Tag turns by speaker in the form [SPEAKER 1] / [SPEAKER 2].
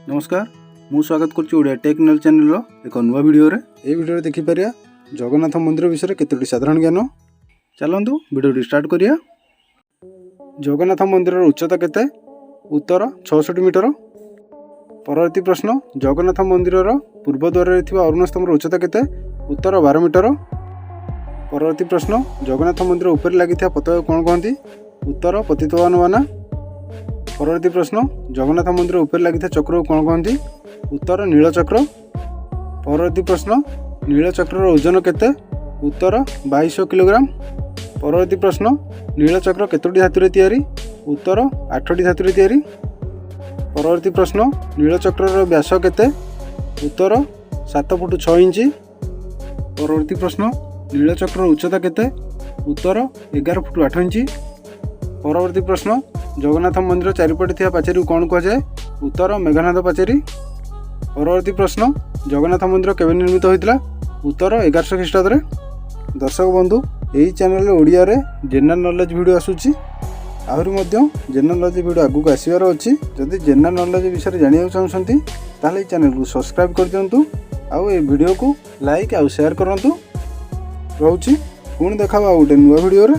[SPEAKER 1] ନମସ୍କାର, ମୁଁ ସ୍ୱାଗତ କରୁଛି ଓଡ଼ିଆ ଟେକ୍ ନଲେଜ ଚ୍ୟାନେଲର ଏକ ନୂଆ ଭିଡ଼ିଓରେ। ଏହି ଭିଡ଼ିଓରେ ଦେଖିପାରିବା ଜଗନ୍ନାଥ ମନ୍ଦିର ବିଷୟରେ କେତୋଟି ସାଧାରଣ ଜ୍ଞାନ। ଚାଲନ୍ତୁ, ଭିଡ଼ିଓଟି ଷ୍ଟାର୍ଟ କରିବା। ଜଗନ୍ନାଥ ମନ୍ଦିରର ଉଚ୍ଚତା କେତେ? ଉତ୍ତର, 66 ମିଟର। ପରବର୍ତ୍ତୀ ପ୍ରଶ୍ନ, ଜଗନ୍ନାଥ ମନ୍ଦିରର ପୂର୍ବ ଦ୍ୱାରରେ ଥିବା ଅରୁଣ ସ୍ତମ୍ଭର ଉଚ୍ଚତା କେତେ? ଉତ୍ତର, 12 ମିଟର। ପରବର୍ତ୍ତୀ ପ୍ରଶ୍ନ, ଜଗନ୍ନାଥ ମନ୍ଦିର ଉପରେ ଲାଗିଥିବା ପତାକାକୁ କ'ଣ କହନ୍ତି? ଉତ୍ତର, ପତିତପାବନ ବାନା। ପରବର୍ତ୍ତୀ ପ୍ରଶ୍ନ, ଜଗନ୍ନାଥ ମନ୍ଦିର ଉପରେ ଲାଗିଥିବା ଚକ୍ରକୁ କ'ଣ କହନ୍ତି? ଉତ୍ତର, ନୀଳଚକ୍ର। ପରବର୍ତ୍ତୀ ପ୍ରଶ୍ନ, ନୀଳଚକ୍ରର ଓଜନ କେତେ? ଉତ୍ତର, 2200 କିଲୋଗ୍ରାମ। ପରବର୍ତ୍ତୀ ପ୍ରଶ୍ନ, ନୀଳଚକ୍ର କେତୋଟି ଧାତୁରେ ତିଆରି? ଉତ୍ତର, ଆଠଟି ଧାତୁରେ ତିଆରି। ପରବର୍ତ୍ତୀ ପ୍ରଶ୍ନ, ନୀଳଚକ୍ରର ବ୍ୟାସ କେତେ? ଉତ୍ତର, 7 ଫୁଟ 6 ଇଞ୍ଚ। ପରବର୍ତ୍ତୀ ପ୍ରଶ୍ନ, ନୀଳଚକ୍ରର ଉଚ୍ଚତା କେତେ? ଉତ୍ତର, 11 ଫୁଟ 8 ଇଞ୍ଚ। ପରବର୍ତ୍ତୀ ପ୍ରଶ୍ନ, ଜଗନ୍ନାଥ ମନ୍ଦିର ଚାରିପଟେ ଥିବା ପାଚେରୀକୁ କ'ଣ କୁହାଯାଏ? ଉତ୍ତର, ମେଘନାଦ ପାଚେରୀ। ପରବର୍ତ୍ତୀ ପ୍ରଶ୍ନ, ଜଗନ୍ନାଥ ମନ୍ଦିର କେବେ ନିର୍ମିତ ହୋଇଥିଲା? ଉତ୍ତର, 1100 ଖ୍ରୀଷ୍ଟାବ୍ଦରେ। ଦର୍ଶକ ବନ୍ଧୁ, ଏହି ଚ୍ୟାନେଲରେ ଓଡ଼ିଆରେ ଜେନେରାଲ ନଲେଜ ଭିଡ଼ିଓ ଆସୁଛି। ଆହୁରି ମଧ୍ୟ ଜେନେରାଲ ନଲେଜ ଭିଡ଼ିଓ ଆଗକୁ ଆସିବାର ଅଛି। ଯଦି ଜେନେରାଲ ନଲେଜ ବିଷୟରେ ଜାଣିବାକୁ ଚାହୁଁଛନ୍ତି, ତାହେଲେ ଏହି ଚ୍ୟାନେଲକୁ ସବସ୍କ୍ରାଇବ୍ କରିଦିଅନ୍ତୁ ଆଉ ଏ ଭିଡ଼ିଓକୁ ଲାଇକ୍ ଆଉ ସେୟାର କରନ୍ତୁ। ରହୁଛି, ପୁଣି ଦେଖା ଆଉ ଗୋଟେ ନୂଆ ଭିଡ଼ିଓରେ।